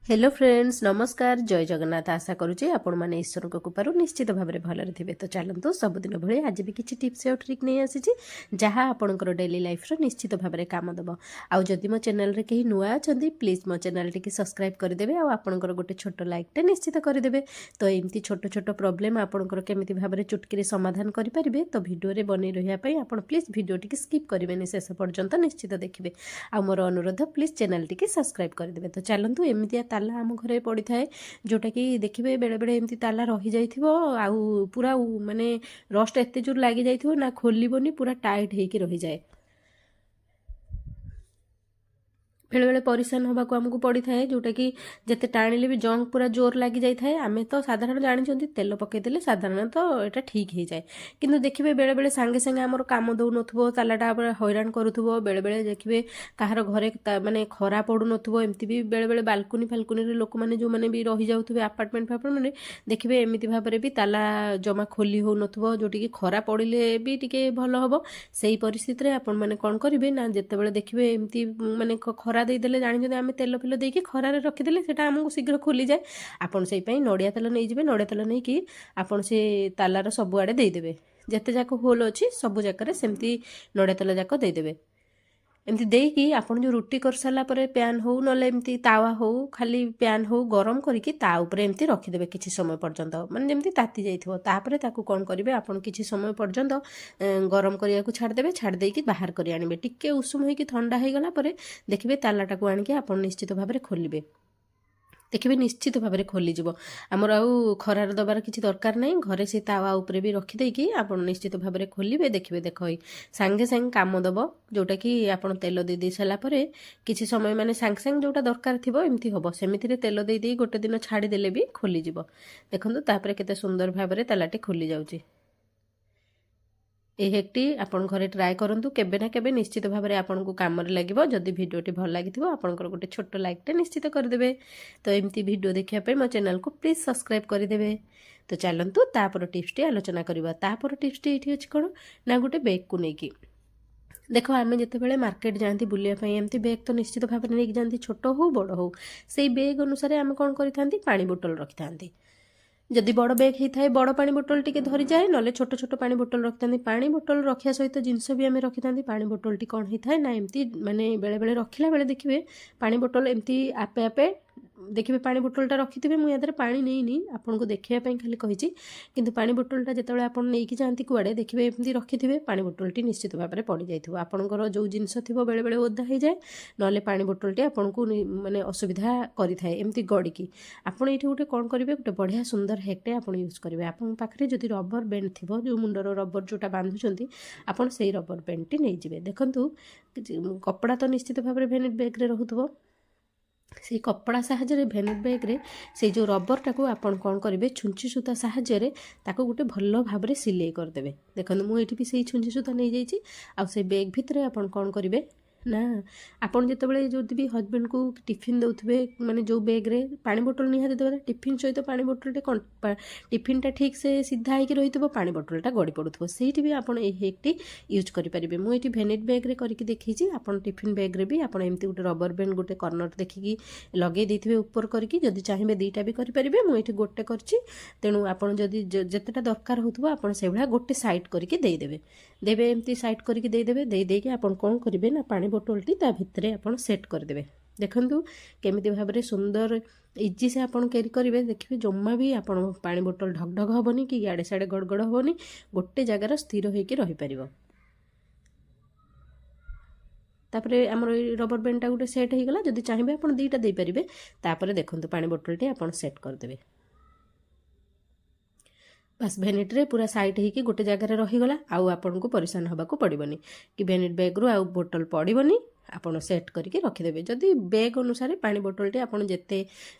Hello friends, ନମସ୍କାର, ଜୟ ଜଗନ୍ନାଥ। ଆଶା କରୁଛି ଆପଣମାନେ ଈଶ୍ୱରଙ୍କ କୃପାରୁ ନିଶ୍ଚିତ ଭାବରେ ଭଲରେ ଥିବେ। ତ ଚାଲନ୍ତୁ, ସବୁଦିନ ଭଳି ଆଜି ବି କିଛି ଟିପ୍ସ ଆଉ ଟ୍ରିକ୍ ନେଇ ଆସିଛି, ଯାହା ଆପଣଙ୍କର ଡେଲି ଲାଇଫ୍ର ନିଶ୍ଚିତ ଭାବରେ କାମ ଦେବ। ଆଉ ଯଦି ମୋ ଚ୍ୟାନେଲରେ କେହି ନୂଆ ଅଛନ୍ତି, ପ୍ଲିଜ୍ ମୋ ଚ୍ୟାନେଲଟିକି ସବସ୍କ୍ରାଇବ୍ କରିଦେବେ ଆଉ ଆପଣଙ୍କର ଗୋଟେ ଛୋଟ ଲାଇକ୍ଟେ ନିଶ୍ଚିତ କରିଦେବେ। ତ ଏମିତି ଛୋଟ ଛୋଟ ପ୍ରୋବ୍ଲେମ୍ ଆପଣଙ୍କର କେମିତି ଭାବରେ ଚୁଟକିରେ ସମାଧାନ କରିପାରିବେ, ତ ଭିଡ଼ିଓରେ ବନେଇ ରହିବା ପାଇଁ ଆପଣ ପ୍ଲିଜ୍ ଭିଡ଼ିଓଟିକି ସ୍କିପ୍ କରିବେନି, ଶେଷ ପର୍ଯ୍ୟନ୍ତ ନିଶ୍ଚିତ ଦେଖିବେ। ଆଉ ମୋର ଅନୁରୋଧ, ପ୍ଲିଜ୍ ଚ୍ୟାନେଲଟିକି ସବସ୍କ୍ରାଇବ୍ କରିଦେବେ। ତ ଚାଲନ୍ତୁ, ଏମିତିଆ ତାଲା ଆମ ଘରେ ପଡ଼ିଥାଏ, ଯେଉଁଟାକି ଦେଖିବେ ବେଳେବେଳେ ଏମିତି ତାଲା ରହିଯାଇଥିବ ଆଉ ପୁରା ମାନେ ରଷ୍ଟ ଏତେ ଜୋର ଲାଗିଯାଇଥିବ ନା ଖୋଲିବନି, ପୁରା ଟାଇଟ୍ ହେଇକି ରହିଯାଏ। ବେଳେବେଳେ ପରିଶାନ ହେବାକୁ ଆମକୁ ପଡ଼ିଥାଏ, ଯେଉଁଟାକି ଯେତେ ଟାଣିଲେ ବି ଜଙ୍କ ପୁରା ଜୋର ଲାଗିଯାଇଥାଏ। ଆମେ ତ ସାଧାରଣ ଜାଣିଛନ୍ତି, ତେଲ ପକାଇଦେଲେ ସାଧାରଣତଃ ଏଇଟା ଠିକ୍ ହେଇଯାଏ। କିନ୍ତୁ ଦେଖିବେ ବେଳେବେଳେ ସାଙ୍ଗେ ସାଙ୍ଗେ ଆମର କାମ ଦେଉନଥିବ, ତାଲାଟା ହଇରାଣ କରୁଥିବ। ବେଳେବେଳେ ଦେଖିବେ କାହାର ଘରେ ମାନେ ଖରା ପଡ଼ୁନଥିବ, ଏମିତି ବି ବେଳେବେଳେ ବାଲକୁନି ଫାଲକୁନିରେ ଲୋକମାନେ ଯେଉଁମାନେ ବି ରହିଯାଉଥିବେ ଆପାର୍ଟମେଣ୍ଟ ଫାପାର୍ଟମେଣ୍ଟରେ, ଦେଖିବେ ଏମିତି ଭାବରେ ବି ତାଲା ଜମା ଖୋଲି ହେଉନଥିବ, ଯେଉଁଠିକି ଖରା ପଡ଼ିଲେ ବି ଟିକେ ଭଲ ହେବ। ସେଇ ପରିସ୍ଥିତିରେ ଆପଣମାନେ କ'ଣ କରିବେ ନା, ଯେତେବେଳେ ଦେଖିବେ ଏମିତି ମାନେ ଖରା ଦେଇଦେଲେ, ଜାଣିଛନ୍ତି ଆମେ ତେଲ ଫେଲ ଦେଇକି ଖରାରେ ରଖିଦେଲେ ସେଇଟା ଆମକୁ ଶୀଘ୍ର ଖୋଲିଯାଏ। ଆପଣ ସେଇ ପାଇଁ ନଡ଼ିଆ ତେଲ ନେଇଯିବେ। ନଡ଼ିଆ ତେଲ ନେଇକି ଆପଣ ସେ ତାଲାର ସବୁଆଡ଼େ ଦେଇଦେବେ। ଯେତେ ଯାକ ହୋଲ୍ ଅଛି ସବୁ ଯାକରେ ସେମିତି ନଡ଼ିଆ ତେଲ ଯାକ ଦେଇଦେବେ। ଏମିତି ଦେଇକି ଆପଣ ଯେଉଁ ରୁଟି କରିସାରିଲା ପରେ ପ୍ୟାନ୍ ହଉ, ନହେଲେ ଏମିତି ତାୱା ହଉ, ଖାଲି ପ୍ୟାନ୍ ହଉ, ଗରମ କରିକି ତା ଉପରେ ଏମିତି ରଖିଦେବେ କିଛି ସମୟ ପର୍ଯ୍ୟନ୍ତ, ମାନେ ଯେମିତି ତାତି ଯାଇଥିବ। ତାପରେ ତାକୁ କ'ଣ କରିବେ ଆପଣ, କିଛି ସମୟ ପର୍ଯ୍ୟନ୍ତ ଗରମ କରିବାକୁ ଛାଡ଼ିଦେବେ। ଛାଡ଼ି ଦେଇକି ବାହାର କରି ଆଣିବେ। ଟିକେ ଉଷୁମ ହେଇକି ଥଣ୍ଡା ହେଇଗଲା ପରେ ଦେଖିବେ ତାଲାଟାକୁ ଆଣିକି ଆପଣ ନିଶ୍ଚିତ ଭାବରେ ଖୋଲିବେ, ଦେଖିବେ ନିଶ୍ଚିତ ଭାବରେ ଖୋଲିଯିବ। ଆମର ଆଉ ଖରାରେ ଦେବାର କିଛି ଦରକାର ନାହିଁ। ଘରେ ସେ ତାୱା ଉପରେ ବି ରଖିଦେଇକି ଆପଣ ନିଶ୍ଚିତ ଭାବରେ ଖୋଲିବେ, ଦେଖିବେ ଦେଖ ସାଙ୍ଗେ ସାଙ୍ଗେ କାମ ଦେବ। ଯେଉଁଟାକି ଆପଣ ତେଲ ଦେଇ ଦେଇ ସାରିଲା ପରେ କିଛି ସମୟ, ମାନେ ସାଙ୍ଗେ ସାଙ୍ଗେ ଯେଉଁଟା ଦରକାର ଥିବ ଏମିତି ହେବ। ସେମିତିରେ ତେଲ ଦେଇ ଦେଇ ଗୋଟେ ଦିନ ଛାଡ଼ିଦେଲେ ବି ଖୋଲିଯିବ। ଦେଖନ୍ତୁ ତାପରେ କେତେ ସୁନ୍ଦର ଭାବରେ ତାଲାଟି ଖୋଲି ଯାଉଛି। ଏହି ହେକ୍ଟି ଆପଣ ଘରେ ଟ୍ରାଏ କରନ୍ତୁ, କେବେ ନା କେବେ ନିଶ୍ଚିତ ଭାବରେ ଆପଣଙ୍କୁ କାମରେ ଲାଗିବ। ଯଦି ଭିଡ଼ିଓଟି ଭଲ ଲାଗିଥିବ, ଆପଣଙ୍କର ଗୋଟେ ଛୋଟ ଲାଇକ୍ଟେ ନିଶ୍ଚିତ କରିଦେବେ। ତ ଏମିତି ଭିଡ଼ିଓ ଦେଖିବା ପାଇଁ ମୋ ଚ୍ୟାନେଲକୁ ପ୍ଲିଜ୍ ସବସ୍କ୍ରାଇବ୍ କରିଦେବେ। ତ ଚାଲନ୍ତୁ, ତାପର ଟିପ୍ସଟି ଆଲୋଚନା କରିବା। ତାପର ଟିପ୍ସଟି ଏଇଠି ଅଛି କ'ଣ ନା, ଗୋଟେ ବେଗ୍କୁ ନେଇକି। ଦେଖ, ଆମେ ଯେତେବେଳେ ମାର୍କେଟ ଯାଆନ୍ତି ବୁଲିବା ପାଇଁ, ଏମିତି ବେଗ୍ ତ ନିଶ୍ଚିତ ଭାବରେ ନେଇକି ଯାଆନ୍ତି, ଛୋଟ ହଉ ବଡ଼ ହଉ। ସେଇ ବେଗ୍ ଅନୁସାରେ ଆମେ କ'ଣ କରିଥାନ୍ତି? ପାଣି ବୋଟଲ ରଖିଥାନ୍ତି। ଯଦି ବଡ଼ ବ୍ୟାଗ୍ ହେଇଥାଏ, ବଡ଼ ପାଣି ବୋଟଲ ଟିକେ ଧରିଯାଏ, ନହେଲେ ଛୋଟ ଛୋଟ ପାଣି ବୋଟଲ ରଖିଥାନ୍ତି। ପାଣି ବୋଟଲ ରଖିବା ସହିତ ଜିନିଷ ବି ଆମେ ରଖିଥାନ୍ତି। ପାଣି ବୋଟଲଟି କ'ଣ ହେଇଥାଏ ନା, ଏମିତି ମାନେ ବେଳେବେଳେ ରଖିଲା ବେଳେ ଦେଖିବେ ପାଣି ବୋଟଲ ଏମିତି ଆପେ ଆପେ, ଦେଖିବେ ପାଣି ବୋଟଲଟା ରଖିଥିବେ। ମୁଁ ୟା ଦେହରେ ପାଣି ନେଇନି, ଆପଣଙ୍କୁ ଦେଖିବା ପାଇଁ ଖାଲି କହିଛି। କିନ୍ତୁ ପାଣି ବୋଟଲଟା ଯେତେବେଳେ ଆପଣ ନେଇକି ଯାଆନ୍ତି କୁଆଡ଼େ, ଦେଖିବେ ଏମିତି ରଖିଥିବେ, ପାଣି ବୋଟଲଟି ନିଶ୍ଚିତ ଭାବରେ ପଡ଼ିଯାଇଥିବ। ଆପଣଙ୍କର ଯେଉଁ ଜିନିଷ ଥିବ ବେଳେବେଳେ ଓଦା ହେଇଯାଏ, ନହେଲେ ପାଣି ବୋଟଲଟି ଆପଣଙ୍କୁ ମାନେ ଅସୁବିଧା କରିଥାଏ ଏମିତି ଗଡ଼ିକି। ଆପଣ ଏଇଠି ଗୋଟେ କ'ଣ କରିବେ, ଗୋଟେ ବଢ଼ିଆ ସୁନ୍ଦର ହେକ୍ଟେ ଆପଣ ୟୁଜ୍ କରିବେ। ଆପଣଙ୍କ ପାଖରେ ଯଦି ରବର ବ୍ୟାଣ୍ଡ ଥିବ, ଯେଉଁ ମୁଣ୍ଡର ରବର ଯେଉଁଟା ବାନ୍ଧୁଛନ୍ତି, ଆପଣ ସେଇ ରବର ବ୍ୟାଣ୍ଡଟି ନେଇଯିବେ। ଦେଖନ୍ତୁ, କପଡ଼ା ତ ନିଶ୍ଚିତ ଭାବରେ ଭ୍ୟାନିଟି ବ୍ୟାଗ୍ରେ ରହୁଥିବ। ସେଇ କପଡ଼ା ସାହାଯ୍ୟରେ ଭ୍ୟାନିଟି ବ୍ୟାଗ୍ରେ ସେଇ ଯେଉଁ ରବରଟାକୁ ଆପଣ କ'ଣ କରିବେ, ଛୁଞ୍ଚି ସୂତା ସାହାଯ୍ୟରେ ତାକୁ ଗୋଟେ ଭଲ ଭାବରେ ସିଲେଇ କରିଦେବେ। ଦେଖନ୍ତୁ, ମୁଁ ଏଇଠି ବି ସେଇ ଛୁଞ୍ଚି ସୂତା ନେଇଯାଇଛି। ଆଉ ସେଇ ବ୍ୟାଗ୍ ଭିତରେ ଆପଣ କ'ଣ କରିବେ ନା, ଆପଣ ଯେତେବେଳେ ଯଦି ବି ହଜବେଣ୍ଡକୁ ଟିଫିନ୍ ଦେଉଥିବେ, ମାନେ ଯେଉଁ ବ୍ୟାଗ୍ରେ ପାଣି ବୋଟଲ ନିହାତି ଦେବା, ଟିଫିନ୍ ସହିତ ପାଣି ବୋଟଲଟେ କ'ଣ, ଟିଫିନ୍ଟା ଠିକ୍ ସେ ସିଧା ହେଇକି ରହିଥିବ, ପାଣି ବୋଟଲଟା ଗଡ଼ି ପଡ଼ୁଥିବ, ସେଇଠି ବି ଆପଣ ଏହି ହେକ୍ଟି ୟୁଜ୍ କରିପାରିବେ। ମୁଁ ଏଇଠି ଭ୍ୟାନିଟି ବ୍ୟାଗ୍ରେ କରିକି ଦେଖେଇଛି। ଆପଣ ଟିଫିନ୍ ବ୍ୟାଗ୍ରେ ବି ଆପଣ ଏମିତି ଗୋଟେ ରବର ବ୍ୟାଣ୍ଡ ଗୋଟେ କର୍ଣ୍ଣର ଦେଖିକି ଲଗେଇ ଦେଇଥିବେ ଉପର କରିକି। ଯଦି ଚାହିଁବେ ଦୁଇଟା ବି କରିପାରିବେ। ମୁଁ ଏଇଠି ଗୋଟେ କରିଛି। ତେଣୁ ଆପଣ ଯଦି ଯେତେଟା ଦରକାର ହେଉଥିବ, ଆପଣ ସେଇଭଳିଆ ଗୋଟେ ସାଇଡ଼୍ କରିକି ଦେଇଦେବେ। ଦେବେ ଏମିତି ସାଇଡ଼୍ କରିକି ଦେଇଦେବେ। ଦେଇ ଦେଇକି ଆପଣ କ'ଣ କରିବେ ନା, ପାଣି ବୋଟଲଟି ତା ଭିତରେ ଆପଣ ସେଟ୍ କରିଦେବେ। ଦେଖନ୍ତୁ କେମିତି ଭାବରେ ସୁନ୍ଦର ଇଜି ସେ ଆପଣ କ୍ୟାରି କରିବେ। ଦେଖିବେ ଜମା ବି ଆପଣ ପାଣି ବୋଟଲ ଢଗ ଢଗ ହେବନି କି ଇଆଡ଼େ ସିଆଡ଼େ ଗଡ଼ଗଡ଼ ହେବନି, ଗୋଟେ ଜାଗାର ସ୍ଥିର ହେଇକି ରହିପାରିବ। ତାପରେ ଆମର ଏଇ ରବର ବ୍ୟାଣ୍ଡଟା ଗୋଟେ ସେଟ୍ ହେଇଗଲା। ଯଦି ଚାହିଁବେ ଆପଣ ଦୁଇଟା ଦେଇପାରିବେ। ତାପରେ ଦେଖନ୍ତୁ ପାଣି ବୋଟଲଟି ଆପଣ ସେଟ୍ କରିଦେବେ। ବାସ୍, ଭ୍ୟାନିଟିରେ ପୁରା ସାଇଟ୍ ହେଇକି ଗୋଟେ ଜାଗାରେ ରହିଗଲା। ଆଉ ଆପଣଙ୍କୁ ପରିଶାନ ହେବାକୁ ପଡ଼ିବନି କି ଭ୍ୟାନିଟି ବ୍ୟାଗ୍ରୁ ଆଉ ବୋଟଲ ପଡ଼ିବନି। ଆପଣ ସେଟ୍ କରିକି ରଖିଦେବେ। ଯଦି ବ୍ୟାଗ୍ ଅନୁସାରେ ପାଣି ବୋଟଲଟି ଆପଣ ଯେତେ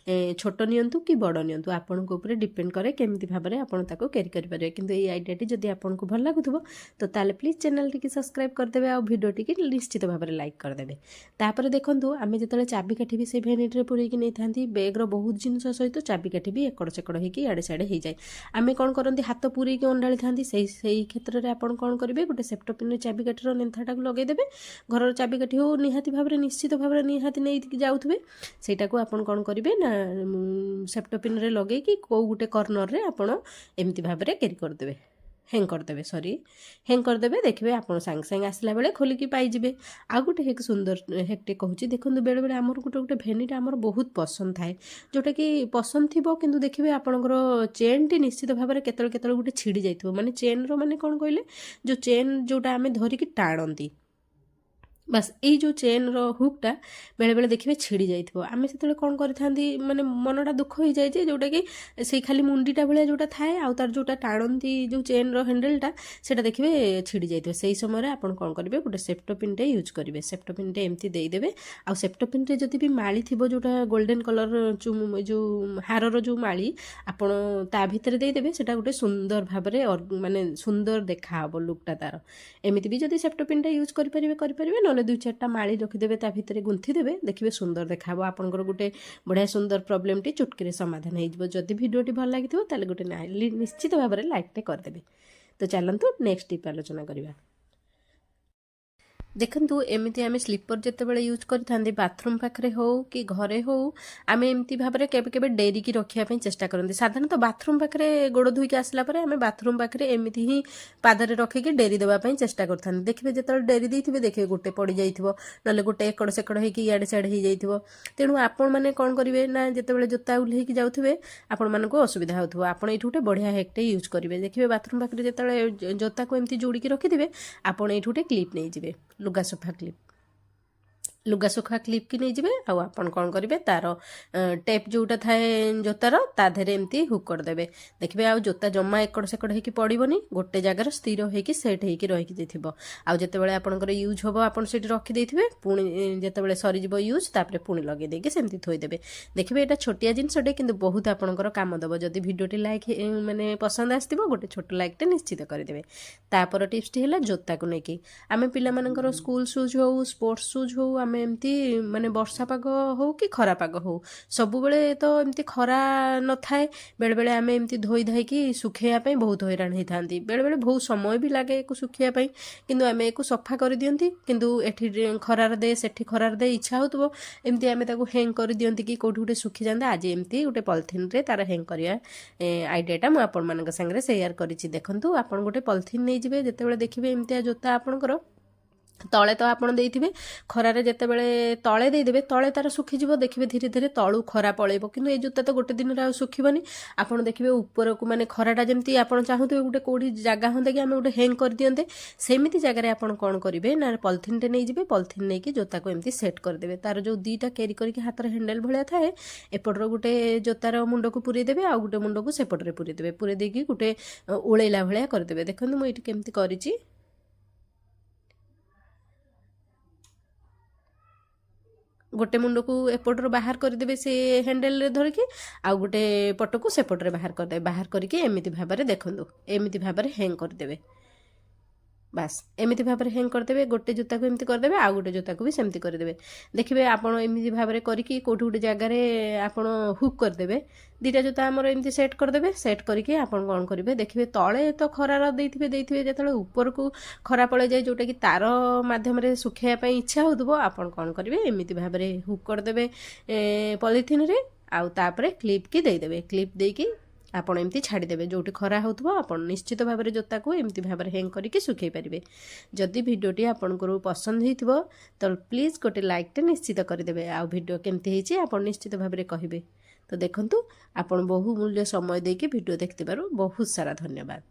ଛୋଟ ନିଅନ୍ତୁ କି ବଡ଼ ନିଅନ୍ତୁ, ଆପଣଙ୍କ ଉପରେ ଡିପେଣ୍ଡ କରେ କେମିତି ଭାବରେ ଆପଣ ତାକୁ କ୍ୟାରି କରିପାରିବେ। କିନ୍ତୁ ଏଇ ଆଇଡ଼ିଆଟି ଯଦି ଆପଣଙ୍କୁ ଭଲ ଲାଗୁଥିବ, ତ ତାହେଲେ ପ୍ଲିଜ୍ ଚ୍ୟାନେଲଟିକି ସବସ୍କ୍ରାଇବ୍ କରିଦେବେ ଆଉ ଭିଡ଼ିଓଟିକି ନିଶ୍ଚିତ ଭାବରେ ଲାଇକ୍ କରିଦେବେ। ତାପରେ ଦେଖନ୍ତୁ, ଆମେ ଯେତେବେଳେ ଚାବିକାଠି ବି ସେଇ ଭ୍ୟାନିଟିରେ ପୂରେଇକି ନେଇଥାନ୍ତି, ବ୍ୟାଗ୍ର ବହୁତ ଜିନିଷ ସହିତ ଚାବିକାଠି ବି ଏକଡ଼ ସେକଡ଼ ହେଇକି ଇଆଡ଼େ ସିଆଡ଼େ ହେଇଯାଏ। ଆମେ କ'ଣ କରନ୍ତି, ହାତ ପୂରେଇକି ଅଣ୍ଡାଳିଥାନ୍ତି। ସେଇ କ୍ଷେତ୍ରରେ ଆପଣ କ'ଣ କରିବେ, ଗୋଟେ ସେଫ୍ଟୋପିନ୍ରେ ଚାବିକାଠିର ନେନ୍ଥାଟାକୁ ଲଗେଇଦେବେ। ଘରର ଚାବିକାଠି ହଉ, ନିହାତି ଭାବରେ ନିଶ୍ଚିତ ଭାବରେ ନିହାତି ନେଇକି ଯାଉଥିବେ। ସେଇଟାକୁ ଆପଣ କ'ଣ କରିବେ ନା ସେଫ୍ଟୋପିନ୍ରେ ଲଗେଇକି କେଉଁ ଗୋଟେ କର୍ଣ୍ଣରରେ ଆପଣ ଏମିତି ଭାବରେ କ୍ୟାରି କରିଦେବେ, ହ୍ୟାଙ୍ଗ କରିଦେବେ, ସରି, ହ୍ୟାଙ୍ଗ କରିଦେବେ। ଦେଖିବେ ଆପଣ ସାଙ୍ଗେ ସାଙ୍ଗେ ଆସିଲା ବେଳେ ଖୋଲିକି ପାଇଯିବେ। ଆଉ ଗୋଟେ ହେକ୍, ସୁନ୍ଦର ହେକ୍ଟେ କହୁଛି, ଦେଖନ୍ତୁ। ବେଳେବେଳେ ଆମର ଗୋଟେ ଗୋଟେ ଭେନିଟା ଆମର ବହୁତ ପସନ୍ଦ ଥାଏ, ଯେଉଁଟାକି ପସନ୍ଦ ଥିବ, କିନ୍ତୁ ଦେଖିବେ ଆପଣଙ୍କର ଚେନ୍ଟି ନିଶ୍ଚିତ ଭାବରେ କେତେବେଳେ କେତେବେଳେ ଗୋଟେ ଛିଡ଼ି ଯାଇଥିବ। ମାନେ ଚେନ୍ର ମାନେ କ'ଣ କହିଲେ, ଯେଉଁ ଚେନ୍ ଯେଉଁଟା ଆମେ ଧରିକି ଟାଣନ୍ତି, ବାସ୍, ଏଇ ଯେଉଁ ଚେନ୍ର ହୁକ୍ଟା ବେଳେବେଳେ ଦେଖିବେ ଛିଡ଼ି ଯାଇଥିବ। ଆମେ ସେତେବେଳେ କ'ଣ କରିଥାନ୍ତି, ମାନେ ମନଟା ଦୁଃଖ ହେଇଯାଏ ଯେ ଯେଉଁଟାକି ସେଇ ଖାଲି ମୁଣ୍ଡିଟା ଭଳିଆ ଯେଉଁଟା ଥାଏ, ଆଉ ତାର ଯେଉଁଟା ଟାଣନ୍ତି ଯେଉଁ ଚେନ୍ର ହ୍ୟାଣ୍ଡେଲଟା, ସେଇଟା ଦେଖିବେ ଛିଡ଼ି ଯାଇଥିବ। ସେଇ ସମୟରେ ଆପଣ କ'ଣ କରିବେ? ଗୋଟେ ସେଫ୍ଟୋପିନ୍ଟେ ୟୁଜ୍ କରିବେ। ସେଫ୍ଟୋପିନ୍ଟେ ଏମିତି ଦେଇଦେବେ, ଆଉ ସେଫ୍ଟୋପିନ୍ରେ ଯଦି ବି ମାଳି ଥିବ, ଯେଉଁଟା ଗୋଲ୍ଡେନ୍ କଲର୍ ଯେଉଁ ହାରର ଯେଉଁ ମାଳି, ଆପଣ ତା ଭିତରେ ଦେଇଦେବେ। ସେଇଟା ଗୋଟେ ସୁନ୍ଦର ଭାବରେ, ମାନେ ସୁନ୍ଦର ଦେଖାହେବ ଲୁକ୍ଟା ତାର। ଏମିତି ବି ଯଦି ସେଫ୍ଟୋପିନ୍ଟା ୟୁଜ୍ କରିପାରିବେ, କରିପାରିବେ, ନହେଲେ ଦୁଇ ଚାରିଟା ମାଳି ରଖିଦେବେ, ତା ଭିତରେ ଗୁନ୍ଥି ଦେବେ, ଦେଖିବେ ସୁନ୍ଦର ଦେଖାହେବ। ଆପଣଙ୍କର ଗୋଟେ ବଢ଼ିଆ ସୁନ୍ଦର ପ୍ରୋବ୍ଲେମଟି ଚୁଟକିରେ ସମାଧାନ ହେଇଯିବ। ଯଦି ଭିଡ଼ିଓଟି ଭଲ ଲାଗିଥିବ, ତାହେଲେ ଗୋଟେ ନିଶ୍ଚିତ ଭାବରେ ଲାଇକ୍ଟେ କରିଦେବେ। ତ ଚାଲନ୍ତୁ, ନେକ୍ସଟ ଟିପ୍ ଆଲୋଚନା କରିବା। ଦେଖନ୍ତୁ, ଏମିତି ଆମେ ସ୍ଲିପର୍ ଯେତେବେଳେ ୟୁଜ୍ କରିଥାନ୍ତି, ବାଥରୁମ୍ ପାଖରେ ହେଉ କି ଘରେ ହେଉ, ଆମେ ଏମିତି ଭାବରେ କେବେ କେବେ ଡେରିକି ରଖିବା ପାଇଁ ଚେଷ୍ଟା କରନ୍ତି। ସାଧାରଣତଃ ବାଥରୁମ୍ ପାଖରେ ଗୋଡ଼ ଧୋଇକି ଆସିଲା ପରେ ଆମେ ବାଥରୁମ୍ ପାଖରେ ଏମିତି ହିଁ ପାଦରେ ରଖିକି ଡେରି ଦେବା ପାଇଁ ଚେଷ୍ଟା କରିଥାନ୍ତି। ଦେଖିବେ, ଯେତେବେଳେ ଡେରି ଦେଇଥିବେ, ଦେଖିବେ ଗୋଟେ ପଡ଼ିଯାଇଥିବ, ନହେଲେ ଗୋଟେ ଏକଡ଼ ସେକଡ଼ ହେଇକି ଇଆଡ଼େ ସିଆଡ଼େ ହେଇଯାଇଥିବ। ତେଣୁ ଆପଣମାନେ କ'ଣ କରିବେ ନା, ଯେତେବେଳେ ଜୋତା ଓହ୍ଲେଇକି ଯାଉଥିବେ, ଆପଣମାନଙ୍କୁ ଅସୁବିଧା ହେଉଥିବ। ଆପଣ ଏଇଠି ଗୋଟେ ବଢ଼ିଆ ହେକ୍ଟେ ୟୁଜ୍ କରିବେ। ଦେଖିବେ, ବାଥରୁମ୍ ପାଖରେ ଯେତେବେଳେ ଜୋତାକୁ ଏମିତି ଯୋଡ଼ିକି ରଖିଥିବେ, ଆପଣ ଏଇଠି ଗୋଟେ କ୍ଲିପ୍ ନେଇଯିବେ, ଲୁଗା ସଫା କ୍ଲିପ୍। ଲୁଗା ଶୁଖା କ୍ଲିପ୍କି ନେଇଯିବେ, ଆଉ ଆପଣ କ'ଣ କରିବେ, ତାର ଟେପ୍ ଯେଉଁଟା ଥାଏ ଜୋତାର, ତା ଦେହରେ ଏମିତି ହୁକ୍ କରିଦେବେ। ଦେଖିବେ, ଆଉ ଜୋତା ଜମା ଏକଡ଼ ସେକଡ଼ ହେଇକି ପଡ଼ିବନି, ଗୋଟେ ଜାଗାରେ ସ୍ଥିର ହେଇକି ସେଟ୍ ହେଇକି ରହିକି ଥିବ। ଆଉ ଯେତେବେଳେ ଆପଣଙ୍କର ୟୁଜ୍ ହେବ, ଆପଣ ସେଇଠି ରଖିଦେଇଥିବେ। ପୁଣି ଯେତେବେଳେ ସରିଯିବ ୟୁଜ୍, ତାପରେ ପୁଣି ଲଗେଇ ଦେଇକି ସେମିତି ଥୋଇଦେବେ। ଦେଖିବେ, ଏଇଟା ଛୋଟିଆ ଜିନିଷଟେ, କିନ୍ତୁ ବହୁତ ଆପଣଙ୍କର କାମ ଦେବ। ଯଦି ଭିଡ଼ିଓଟି ଲାଇକ୍ ମାନେ ପସନ୍ଦ ଆସିଥିବ, ଗୋଟେ ଛୋଟ ଲାଇକ୍ଟେ ନିଶ୍ଚିତ କରିଦେବେ। ତାପର ଟିପ୍ସଟି ହେଲା ଜୋତାକୁ ନେଇକି। ଆମେ ପିଲାମାନଙ୍କର ସ୍କୁଲ ସୁଜ୍ ହଉ, ସ୍ପୋର୍ଟସ୍ ସୁଜ୍ ହଉ, ଆମେ ଏମିତି ମାନେ ବର୍ଷା ପାଗ ହଉ କି ଖରା ପାଗ ହଉ, ସବୁବେଳେ ତ ଏମିତି ଖରା ନଥାଏ। ବେଳେବେଳେ ଆମେ ଏମିତି ଧୋଇ ଧାଇକି ଶୁଖେଇବା ପାଇଁ ବହୁତ ହଇରାଣ ହେଇଥାନ୍ତି। ବେଳେବେଳେ ବହୁତ ସମୟ ବି ଲାଗେ ଏକୁ ଶୁଖିବା ପାଇଁ। କିନ୍ତୁ ଆମେ ଏକୁ ସଫା କରିଦିଅନ୍ତି, କିନ୍ତୁ ଏଠି ଖରାରେ ଦେ, ସେଠି ଖରାରେ ଦେ, ଇଚ୍ଛା ହେଉଥିବ ଏମିତି ଆମେ ତାକୁ ହ୍ୟାଙ୍ଗ କରିଦିଅନ୍ତି କି କେଉଁଠି ଗୋଟେ ଶୁଖିଯାଆନ୍ତା। ଆଜି ଏମିତି ଗୋଟେ ପଲିଥିନରେ ତାର ହ୍ୟାଙ୍ଗ କରିବା ଆଇଡ଼ିଆଟା ମୁଁ ଆପଣମାନଙ୍କ ସାଙ୍ଗରେ ସେୟାର କରିଛି। ଦେଖନ୍ତୁ, ଆପଣ ଗୋଟେ ପଲିଥିନ୍ ନେଇଯିବେ। ଯେତେବେଳେ ଦେଖିବେ ଏମିତିଆ ଜୋତା ଆପଣଙ୍କର ତଳେ ତ ଆପଣ ଦେଇଥିବେ, ଖରାରେ ଯେତେବେଳେ ତଳେ ଦେଇଦେବେ, ତଳେ ତାର ଶୁଖିଯିବ। ଦେଖିବେ, ଧୀରେ ଧୀରେ ତଳୁ ଖରା ପଳେଇବ। କିନ୍ତୁ ଏ ଜୋତା ତ ଗୋଟେ ଦିନରେ ଆଉ ଶୁଖିବନି। ଆପଣ ଦେଖିବେ, ଉପରକୁ ମାନେ ଖରାଟା ଯେମିତି ଆପଣ ଚାହୁଁଥିବେ ଗୋଟେ କେଉଁଠି ଜାଗା ହୁଅନ୍ତା କି ଆମେ ଗୋଟେ ହ୍ୟାଙ୍ଗ କରିଦିଅନ୍ତେ, ସେମିତି ଜାଗାରେ ଆପଣ କ'ଣ କରିବେ ନା, ପଲିଥିନ୍ଟେ ନେଇଯିବେ। ପଲିଥିନ୍ ନେଇକି ଜୋତାକୁ ଏମିତି ସେଟ୍ କରିଦେବେ। ତାର ଯେଉଁ ଦୁଇଟା କ୍ୟାରି କରିକି ହାତରେ ହ୍ୟାଣ୍ଡେଲ୍ ଭଳିଆ ଥାଏ, ଏପଟର ଗୋଟେ ଜୋତାର ମୁଣ୍ଡକୁ ପୁରେଇ ଦେବେ, ଆଉ ଗୋଟେ ମୁଣ୍ଡକୁ ସେପଟରେ ପୁରେଇ ଦେବେ। ପୁରେଇ ଦେଇକି ଗୋଟେ ଓଳେଇଲା ଭଳିଆ କରିଦେବେ। ଦେଖନ୍ତୁ, ମୁଁ ଏଇଠି କେମିତି କରିଛି। ଗୋଟେ ମୁଣ୍ଡକୁ ଏପଟରୁ ବାହାର କରିଦେବେ ସେ ହ୍ୟାଣ୍ଡେଲରେ ଧରିକି, ଆଉ ଗୋଟେ ପଟକୁ ସେପଟରେ ବାହାର କରିଦେବେ। ବାହାର କରିକି ଏମିତି ଭାବରେ, ଦେଖନ୍ତୁ, ଏମିତି ଭାବରେ ହ୍ୟାଙ୍ଗ କରିଦେବେ। ବାସ୍, ଏମିତି ଭାବରେ ହ୍ୟାଙ୍ଗ କରିଦେବେ। ଗୋଟେ ଜୋତାକୁ ଏମିତି କରିଦେବେ, ଆଉ ଗୋଟେ ଜୋତାକୁ ବି ସେମିତି କରିଦେବେ। ଦେଖିବେ, ଆପଣ ଏମିତି ଭାବରେ କରିକି କେଉଁଠି ଗୋଟେ ଜାଗାରେ ଆପଣ ହୁକ୍ କରିଦେବେ। ଦୁଇଟା ଜୋତା ଆମର ଏମିତି ସେଟ୍ କରିଦେବେ। ସେଟ୍ କରିକି ଆପଣ କ'ଣ କରିବେ, ଦେଖିବେ, ତଳେ ତ ଖରାର ଦେଇଥିବେ ଦେଇଥିବେ, ଯେତେବେଳେ ଉପରକୁ ଖରା ପଳେଇଯାଏ, ଯେଉଁଟାକି ତାର ମାଧ୍ୟମରେ ଶୁଖାଇବା ପାଇଁ ଇଚ୍ଛା ହେଉଥିବ, ଆପଣ କ'ଣ କରିବେ, ଏମିତି ଭାବରେ ହୁକ୍ କରିଦେବେ ପଲିଥିନରେ, ଆଉ ତାପରେ କ୍ଲିପ୍କି ଦେଇଦେବେ। କ୍ଲିପ୍ ଦେଇକି ଆପଣ ଏମିତି ଛାଡ଼ିଦେବେ। ଯେଉଁଠି ଖରା ହେଉଥିବ, ଆପଣ ନିଶ୍ଚିତ ଭାବରେ ଜୋତାକୁ ଏମିତି ଭାବରେ ହ୍ୟାଙ୍ଗ କରିକି ଶୁଖାଇ ପାରିବେ। ଯଦି ଭିଡ଼ିଓଟି ଆପଣଙ୍କର ପସନ୍ଦ ହେଇଥିବ, ତ ପ୍ଲିଜ୍ ଗୋଟେ ଲାଇକ୍ଟେ ନିଶ୍ଚିତ କରିଦେବେ, ଆଉ ଭିଡ଼ିଓ କେମିତି ହେଇଛି ଆପଣ ନିଶ୍ଚିତ ଭାବରେ କହିବେ। ତ ଦେଖନ୍ତୁ, ଆପଣ ବହୁ ମୂଲ୍ୟ ସମୟ ଦେଇକି ଭିଡ଼ିଓ ଦେଖିଥିବାରୁ ବହୁତ ସାରା ଧନ୍ୟବାଦ।